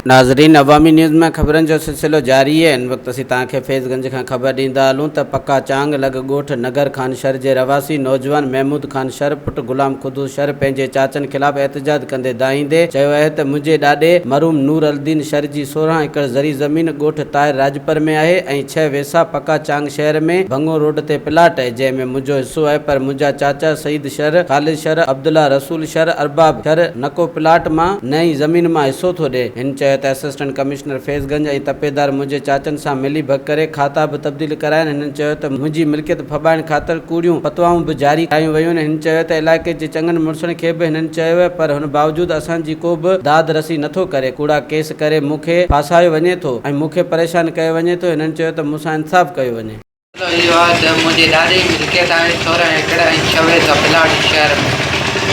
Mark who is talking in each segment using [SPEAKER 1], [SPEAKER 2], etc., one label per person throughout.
[SPEAKER 1] ناظرين عوامي نيوز ۾ خبرن جو سلسلو جاري آهي هن وقت اسين توهان کي فيض گنج کان خبر ڏيندا هلون ته پڪا چانگ لڳ ڳوٺ نگر خان شھر جي رهواسي نوجوان محمود خان شھر پٽ غلام قدوس شھر پنهنجي چاچن خلاف احتجاج ڪندي دانهيندي چيو آهي ته منهنجي ڏاڏي مرحوم نور الدين شھر جي 16 ايڪڙ زرعي زمين ڳوٺ طاهر راڄپر ۾ آهي ۽ ڇهه ويساهه پڪا چانگ شهر ۾ ڀڱو روڊ تي پلاٽ آهي جنهن ۾ منهنجو حصو آهي پر منهنجا چاچا سعيد شر، خالد شر، عبدالله رسول شر، ارباب شر نه ڪو پلاٽ مان نه ئي زمين مان حصو ٿو ڏي. هن چيو ته اسسٽنٽ ڪمشنر فيض گنج ۽ تپيدار منهنجي چاچن سان ملي ڀڳ ڪري کاتا به تبديل ڪراين هنن چيو ته منهنجي ملڪيت ڦٻائڻ خاطر ڪوڙيون فتوائون به جاري ڪرايون ويون هن چيو ته علائقي جي چڱن مڙسن کي به هنن چيو پر هن باوجود اسان جي ڪو به داد رسي نٿو ڪري ڪوڙا ڪيس ڪري مون کي ڦاسايو وڃي ٿو ۽ مون کي پريشان ڪيو وڃي ٿو هنن چيو ته مون سان انصاف ڪيو وڃي.
[SPEAKER 2] مسئلو اهو آهي ته منهنجي ڏاڏي جي ملڪيت آهي 16 ايڪڙ ۽ ڇهه ويسا پلاٽ شهر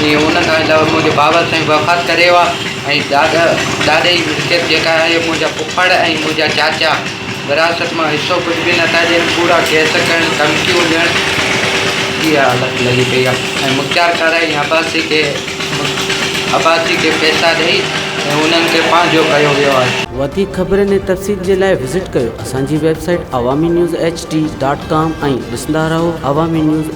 [SPEAKER 2] ۾ ۽ ان کان علاوه منهنجو بابا سائين وفات ڪري ويو آهي ۽ ڏاڏا ڏاڏي جي ملڪيت جيڪا آهي منهنجا پڦڙ ۽ منهنجا چاچا وراثت مان حصو ڪجهه به نٿا ڏين ڪوڙا ڪيس ڪرڻ ڌمڪيون ڏيڻ اها حالت لڳي پئي آهي ۽ مختيارڪار ۽ عباسي کي عباسي کي پئسا ڏئي ۽ انهن کي پنهنجو ڪيو ويو آهي.
[SPEAKER 1] وڌيڪ خبرن ۽ تفصيل جي لاء وزٽ ڪيو اسان جي website Awami news H D dot com ۽ ڏسندا رهو عوامي نيوز.